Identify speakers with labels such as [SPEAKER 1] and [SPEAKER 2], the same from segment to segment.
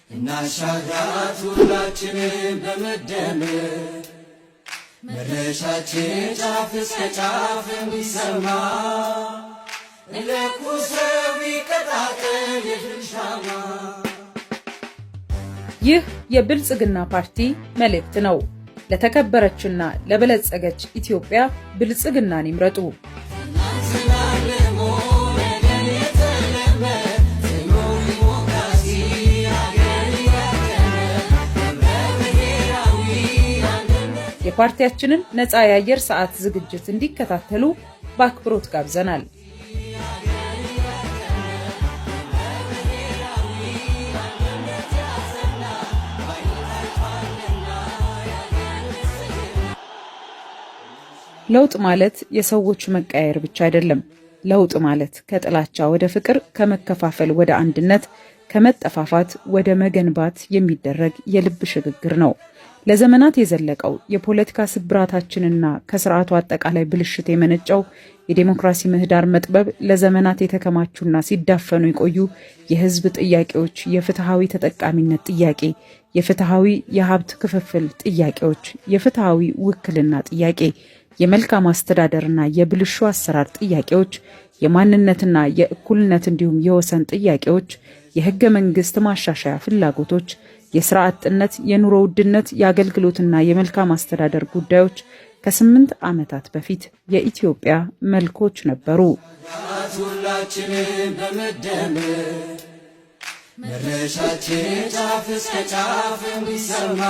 [SPEAKER 1] እናሻግራት ሁላችንም በመደመር፣ መድረሻችን ጫፍ እስከ ጫፍ እንዲሰማ፣ እንለኩሰው ይቀጣጠል የድል ሻማ።
[SPEAKER 2] ይህ የብልጽግና ፓርቲ መልእክት ነው። ለተከበረችና ለበለጸገች ኢትዮጵያ ብልጽግናን ይምረጡ።
[SPEAKER 1] ስላልሞ ነገን የተለመ ጽኑ ዲሞክራሲ ሀገር ያቀመ ህብረ ብሔራዊ አንድነት።
[SPEAKER 2] የፓርቲያችንን ነፃ የአየር ሰዓት ዝግጅት እንዲከታተሉ በአክብሮት ጋብዘናል። ለውጥ ማለት የሰዎች መቀየር ብቻ አይደለም። ለውጥ ማለት ከጥላቻ ወደ ፍቅር፣ ከመከፋፈል ወደ አንድነት፣ ከመጠፋፋት ወደ መገንባት የሚደረግ የልብ ሽግግር ነው። ለዘመናት የዘለቀው የፖለቲካ ስብራታችንና ከስርዓቱ አጠቃላይ ብልሽት የመነጨው የዴሞክራሲ ምህዳር መጥበብ፣ ለዘመናት የተከማቹና ሲዳፈኑ የቆዩ የህዝብ ጥያቄዎች፣ የፍትሐዊ ተጠቃሚነት ጥያቄ፣ የፍትሐዊ የሀብት ክፍፍል ጥያቄዎች፣ የፍትሐዊ ውክልና ጥያቄ፣ የመልካም አስተዳደርና የብልሹ አሰራር ጥያቄዎች፣ የማንነትና የእኩልነት እንዲሁም የወሰን ጥያቄዎች፣ የህገ መንግስት ማሻሻያ ፍላጎቶች፣ የስራ አጥነት፣ የኑሮ ውድነት፣ የአገልግሎትና የመልካም አስተዳደር ጉዳዮች ከ8 ዓመታት በፊት የኢትዮጵያ መልኮች ነበሩ።
[SPEAKER 1] ሁላችንም በመደመር፣ መድረሻችን ጫፍ እስከ ጫፍ እንዲሰማ፣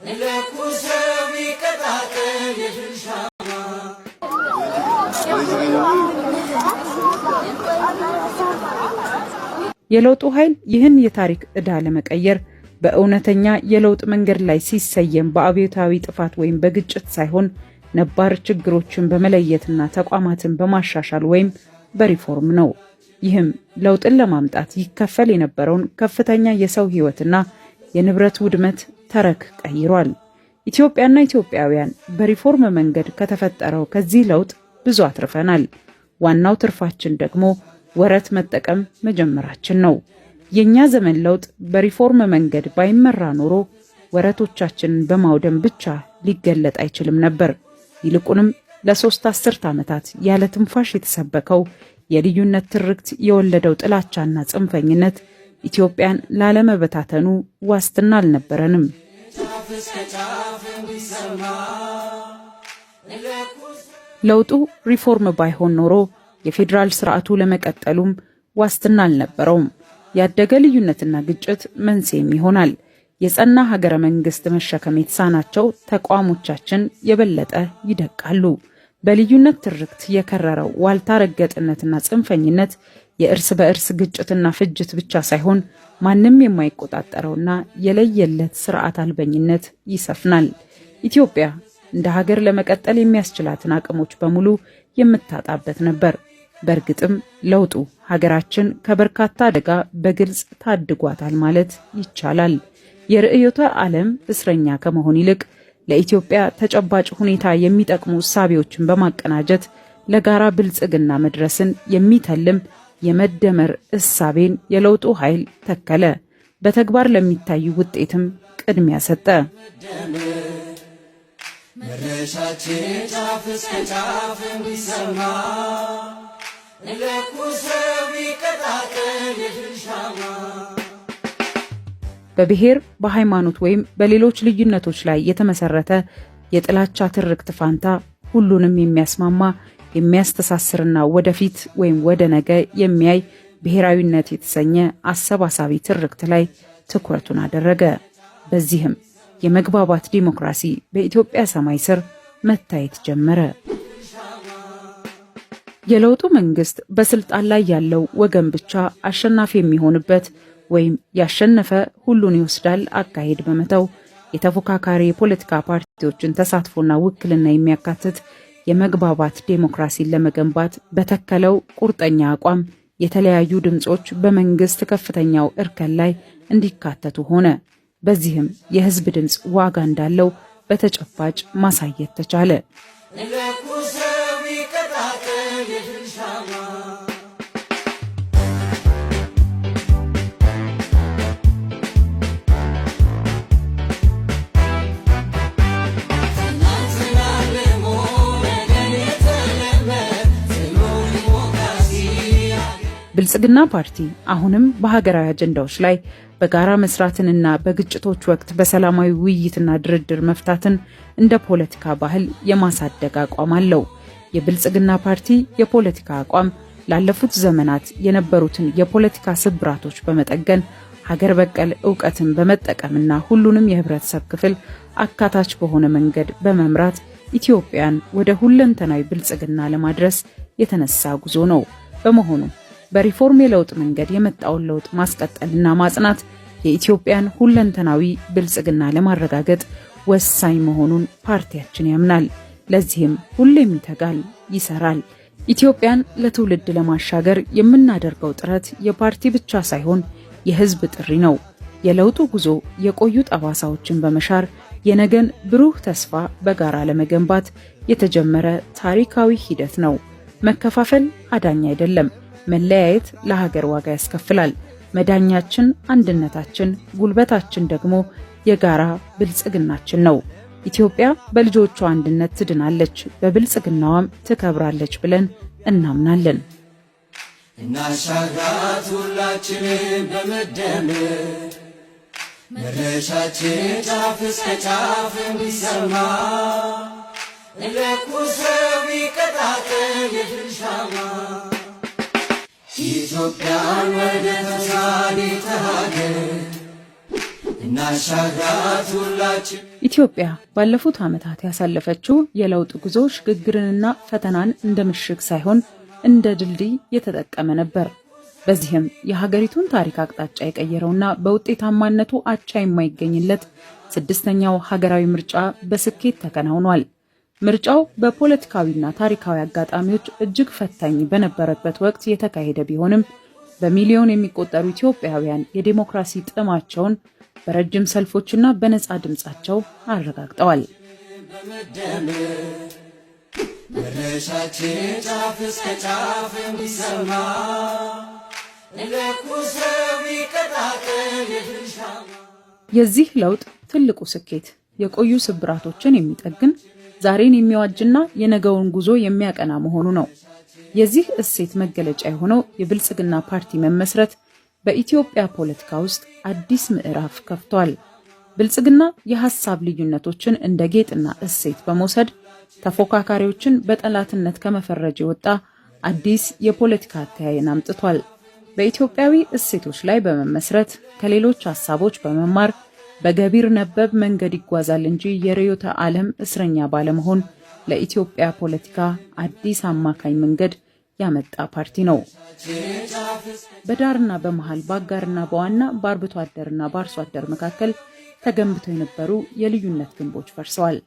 [SPEAKER 1] እንለኩሰው ይቀጣጠል የድል ሻማ።
[SPEAKER 2] የለውጡ ኃይል ይህን የታሪክ ዕዳ ለመቀየር በእውነተኛ የለውጥ መንገድ ላይ ሲሰየም በአብዮታዊ ጥፋት ወይም በግጭት ሳይሆን ነባር ችግሮችን በመለየትና ተቋማትን በማሻሻል ወይም በሪፎርም ነው። ይህም ለውጥን ለማምጣት ይከፈል የነበረውን ከፍተኛ የሰው ሕይወትና የንብረት ውድመት ተረክ ቀይሯል። ኢትዮጵያና ኢትዮጵያውያን በሪፎርም መንገድ ከተፈጠረው ከዚህ ለውጥ ብዙ አትርፈናል። ዋናው ትርፋችን ደግሞ ወረት መጠቀም መጀመራችን ነው። የእኛ ዘመን ለውጥ በሪፎርም መንገድ ባይመራ ኖሮ ወረቶቻችንን በማውደም ብቻ ሊገለጥ አይችልም ነበር። ይልቁንም ለ3 አስርት ዓመታት ያለ ትንፋሽ የተሰበከው የልዩነት ትርክት የወለደው ጥላቻና ጽንፈኝነት ኢትዮጵያን ላለመበታተኑ ዋስትና አልነበረንም።
[SPEAKER 1] ጫፍ እስከ ጫፍ እንዲሰማ እንለኩስ
[SPEAKER 2] ለውጡ ሪፎርም ባይሆን ኖሮ የፌዴራል ስርዓቱ ለመቀጠሉም ዋስትና አልነበረውም። ያደገ ልዩነትና ግጭት መንስኤም ይሆናል። የጸና ሀገረ መንግስት መሸከም የተሳናቸው ተቋሞቻችን የበለጠ ይደቃሉ። በልዩነት ትርክት የከረረው ዋልታ ረገጥነትና ጽንፈኝነት የእርስ በእርስ ግጭትና ፍጅት ብቻ ሳይሆን ማንም የማይቆጣጠረውና የለየለት ስርዓት አልበኝነት ይሰፍናል። ኢትዮጵያ እንደ ሀገር ለመቀጠል የሚያስችላትን አቅሞች በሙሉ የምታጣበት ነበር። በእርግጥም ለውጡ ሀገራችን ከበርካታ አደጋ በግልጽ ታድጓታል ማለት ይቻላል። የርዕዮተ ዓለም እስረኛ ከመሆን ይልቅ ለኢትዮጵያ ተጨባጭ ሁኔታ የሚጠቅሙ እሳቤዎችን በማቀናጀት ለጋራ ብልጽግና መድረስን የሚተልም የመደመር እሳቤን የለውጡ ኃይል ተከለ። በተግባር ለሚታዩ ውጤትም ቅድሚያ ሰጠ።
[SPEAKER 1] መድረሻችን ጫፍ እስከ ጫፍ እንዲሰማ፣ እንለኩሰው ይቀጣጠል የድል ሻማ።
[SPEAKER 2] በብሔር፣ በሃይማኖት ወይም በሌሎች ልዩነቶች ላይ የተመሰረተ የጥላቻ ትርክት ፋንታ ሁሉንም የሚያስማማ፣ የሚያስተሳስርና ወደፊት ወይም ወደ ነገ የሚያይ ብሔራዊነት የተሰኘ አሰባሳቢ ትርክት ላይ ትኩረቱን አደረገ። በዚህም የመግባባት ዲሞክራሲ በኢትዮጵያ ሰማይ ስር መታየት ጀመረ። የለውጡ መንግስት በስልጣን ላይ ያለው ወገን ብቻ አሸናፊ የሚሆንበት ወይም ያሸነፈ ሁሉን ይወስዳል አካሄድ በመተው የተፎካካሪ የፖለቲካ ፓርቲዎችን ተሳትፎና ውክልና የሚያካትት የመግባባት ዴሞክራሲን ለመገንባት በተከለው ቁርጠኛ አቋም የተለያዩ ድምጾች በመንግስት ከፍተኛው እርከን ላይ እንዲካተቱ ሆነ። በዚህም የህዝብ ድምፅ ዋጋ እንዳለው በተጨባጭ ማሳየት ተቻለ።
[SPEAKER 1] እንለኩሰው ይቀጣጠል የድል ሻማ።
[SPEAKER 2] ብልጽግና ፓርቲ አሁንም በሀገራዊ አጀንዳዎች ላይ በጋራ መስራትንና በግጭቶች ወቅት በሰላማዊ ውይይትና ድርድር መፍታትን እንደ ፖለቲካ ባህል የማሳደግ አቋም አለው። የብልጽግና ፓርቲ የፖለቲካ አቋም ላለፉት ዘመናት የነበሩትን የፖለቲካ ስብራቶች በመጠገን፣ ሀገር በቀል እውቀትን በመጠቀምና ሁሉንም የህብረተሰብ ክፍል አካታች በሆነ መንገድ በመምራት ኢትዮጵያን ወደ ሁለንተናዊ ብልጽግና ለማድረስ የተነሳ ጉዞ ነው። በመሆኑ በሪፎርም የለውጥ መንገድ የመጣውን ለውጥ ማስቀጠልና ማጽናት የኢትዮጵያን ሁለንተናዊ ብልጽግና ለማረጋገጥ ወሳኝ መሆኑን ፓርቲያችን ያምናል። ለዚህም ሁሌም ይተጋል፣ ይሰራል። ኢትዮጵያን ለትውልድ ለማሻገር የምናደርገው ጥረት የፓርቲ ብቻ ሳይሆን የህዝብ ጥሪ ነው። የለውጡ ጉዞ የቆዩ ጠባሳዎችን በመሻር የነገን ብሩህ ተስፋ በጋራ ለመገንባት የተጀመረ ታሪካዊ ሂደት ነው። መከፋፈል አዳኝ አይደለም። መለያየት ለሀገር ዋጋ ያስከፍላል። መዳኛችን አንድነታችን፣ ጉልበታችን ደግሞ የጋራ ብልጽግናችን ነው። ኢትዮጵያ በልጆቿ አንድነት ትድናለች፣ በብልጽግናዋም ትከብራለች ብለን እናምናለን።
[SPEAKER 1] እናሻግራት ሁላችንም በመደመር፣ መድረሻችን ጫፍ እስከ ጫፍ እንዲሰማ፣ ለኩሰው ይቀጣጠል የድል ሻማ፣ ኢትዮጵያን ወደ ተምሳሌተ ሀገር እናሻግራት ሁላችን።
[SPEAKER 2] ኢትዮጵያ ባለፉት ዓመታት ያሳለፈችው የለውጥ ጉዞ ሽግግርንና ፈተናን እንደ ምሽግ ሳይሆን እንደ ድልድይ የተጠቀመ ነበር። በዚህም የሀገሪቱን ታሪክ አቅጣጫ የቀየረውና በውጤታማነቱ አቻ የማይገኝለት ስድስተኛው ሀገራዊ ምርጫ በስኬት ተከናውኗል። ምርጫው በፖለቲካዊና ታሪካዊ አጋጣሚዎች እጅግ ፈታኝ በነበረበት ወቅት የተካሄደ ቢሆንም፣ በሚሊዮን የሚቆጠሩ ኢትዮጵያውያን የዴሞክራሲ ጥማቸውን በረጅም ሰልፎችና በነፃ ድምፃቸው አረጋግጠዋል።
[SPEAKER 1] በመደመር መድረሻችን ጫፍ እስከ ጫፍ እንዲሰማ፣ ለኩሰው ይቀጣጠል የድል ሻማ።
[SPEAKER 2] የዚህ ለውጥ ትልቁ ስኬት የቆዩ ስብራቶችን የሚጠግን፣ ዛሬን የሚዋጅና የነገውን ጉዞ የሚያቀና መሆኑ ነው። የዚህ እሴት መገለጫ የሆነው የብልጽግና ፓርቲ መመስረት በኢትዮጵያ ፖለቲካ ውስጥ አዲስ ምዕራፍ ከፍቷል። ብልጽግና የሐሳብ ልዩነቶችን እንደ ጌጥና እሴት በመውሰድ ተፎካካሪዎችን በጠላትነት ከመፈረጅ የወጣ አዲስ የፖለቲካ አተያይን አምጥቷል። በኢትዮጵያዊ እሴቶች ላይ በመመስረት፣ ከሌሎች ሐሳቦች በመማር፣ በገቢር ነበብ መንገድ ይጓዛል እንጂ የርዕዮተ ዓለም እስረኛ ባለመሆን ለኢትዮጵያ ፖለቲካ አዲስ አማካኝ መንገድ ያመጣ ፓርቲ ነው። በዳርና በመሃል፣ በአጋርና በዋና፣ በአርብቶ አደርና በአርሶ አደር መካከል ተገንብተው የነበሩ የልዩነት ግንቦች ፈርሰዋል።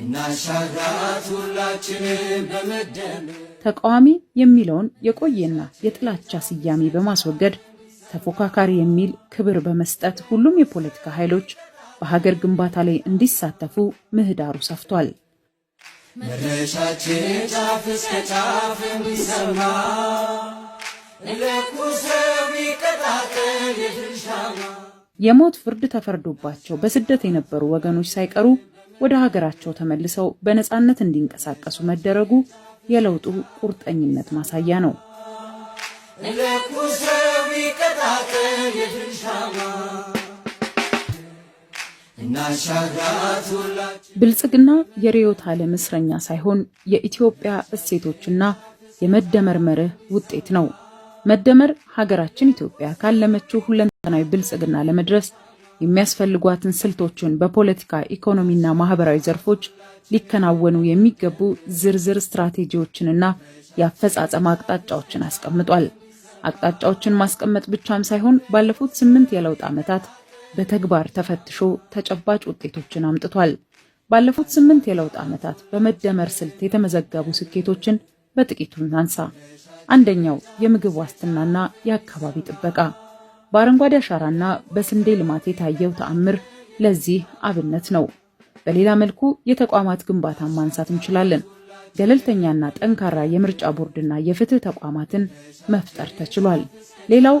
[SPEAKER 1] እናሻግራት ሁላችንም በመደመር።
[SPEAKER 2] ተቃዋሚ የሚለውን የቆየና የጥላቻ ስያሜ በማስወገድ ተፎካካሪ የሚል ክብር በመስጠት ሁሉም የፖለቲካ ኃይሎች በሀገር ግንባታ ላይ እንዲሳተፉ ምህዳሩ ሰፍቷል።
[SPEAKER 1] መድረሻችን ጫፍ እስከ ጫፍ እንዲሰማ፣ ለኩሰው ይቀጣጠል የድል ሻማ።
[SPEAKER 2] የሞት ፍርድ ተፈርዶባቸው በስደት የነበሩ ወገኖች ሳይቀሩ ወደ ሀገራቸው ተመልሰው በነፃነት እንዲንቀሳቀሱ መደረጉ የለውጡ ቁርጠኝነት ማሳያ ነው።
[SPEAKER 1] ለኩሰው ይቀጣጠል የድል ሻማ፣ እናሻግራት ሁላችን።
[SPEAKER 2] ብልጽግና የርዕዮተ ዓለም እስረኛ ሳይሆን የኢትዮጵያ እሴቶችና የመደመር መርህ ውጤት ነው። መደመር ሀገራችን ኢትዮጵያ ካለመችው ሁለንተናዊ ብልጽግና ለመድረስ የሚያስፈልጓትን ስልቶችን በፖለቲካ፣ ኢኮኖሚና ማህበራዊ ዘርፎች ሊከናወኑ የሚገቡ ዝርዝር ስትራቴጂዎችንና የአፈጻጸም አቅጣጫዎችን አስቀምጧል። አቅጣጫዎችን ማስቀመጥ ብቻም ሳይሆን ባለፉት 8 የለውጥ ዓመታት በተግባር ተፈትሾ ተጨባጭ ውጤቶችን አምጥቷል። ባለፉት 8 የለውጥ ዓመታት በመደመር ስልት የተመዘገቡ ስኬቶችን በጥቂቱ እናንሳ። አንደኛው የምግብ ዋስትናና የአካባቢ ጥበቃ። በአረንጓዴ አሻራና በስንዴ ልማት የታየው ተአምር ለዚህ አብነት ነው። በሌላ መልኩ የተቋማት ግንባታን ማንሳት እንችላለን። ገለልተኛና ጠንካራ የምርጫ ቦርድና የፍትህ ተቋማትን መፍጠር ተችሏል። ሌላው